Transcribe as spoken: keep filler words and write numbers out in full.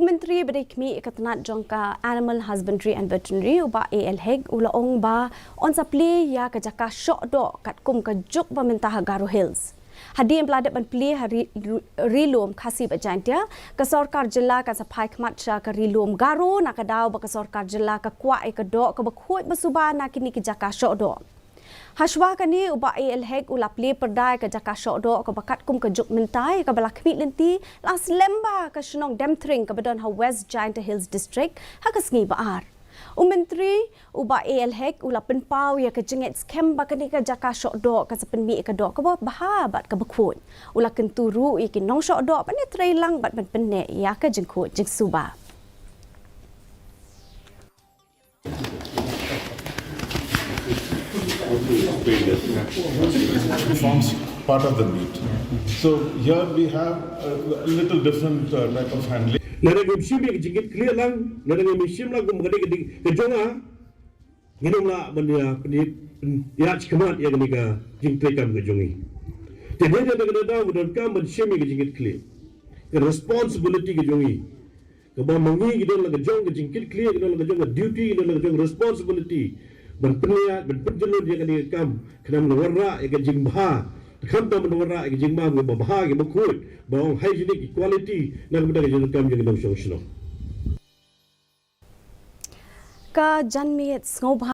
Myntri ba dei khmih ïa ka tnat jong ka Animal Husbandry and Veterinary, u Bah A L Hek, u la ong ba yn sa plie ïa ka jaka shoh doh katkum ka juk ba mynta ha Garo Hills. Hadien ba la dep ban plie ha ri, ri, Ri Lum Khasi bad Jaintia, ka sorkar jylla kan sa phai khmat sha ka Ri Lum Garo, na ka daw ba ka sorkar jylla ka kwah ïa ka doh kaba khuid ba suba na kine ki jaka shoh doh. Hashwa kane, u Bah A L Hek u la plie pyrda ïa ka jaka shoh doh kaba katkum ka juk mynta, ïa kaba la khmih lynti la slem bha ka shnong Demthring kaba don ha West Jaintia Hills District ha ka sngi ba ar. U Myntri, u Bah A L Hek, u la pynpaw ïa ka jingngeit skhem ba kane ka jaka shoh doh kan sa pynmih ïa ka doh kaba bha bad kaba khuid. U la kyntu ruh ïa ki nongshoh doh ban ïatrei lang bad ban pynneh ïa ka jingkhuid jingsuba. Forms part of the meat. So here we have a, a little different, uh, type of handling. Lada ngim shim ïa ka jingkit khlieh lang, lada ngim shim lang kum ka dei ka dei ka jong nga, ngin ym lah ban ïa pynïaid, pynïaid khmat ïa kane ka jingtrei kam ka jong ngi. Te dei da ka dei da ka donkam ban shim ïa ka jingkit khlieh. Ka responsibility ka jong ngi. Kaba ma ngi ki don la ka jong ka jingkit khlieh, ki don la ka jong ka duty, ki don la ka jong ka responsibility ban pynïaid, ban pynjulor ïa kane ka kam, khnang ban wanrah ïa ka jingbha. Te khamtam ban wanrah ïa ka jingbha kaba bha, kaba khuid, ba ong hygienic, quality, na ka bynta ka jingdonkam jong ki nongshong shnong. Ka janmiet sngewbha.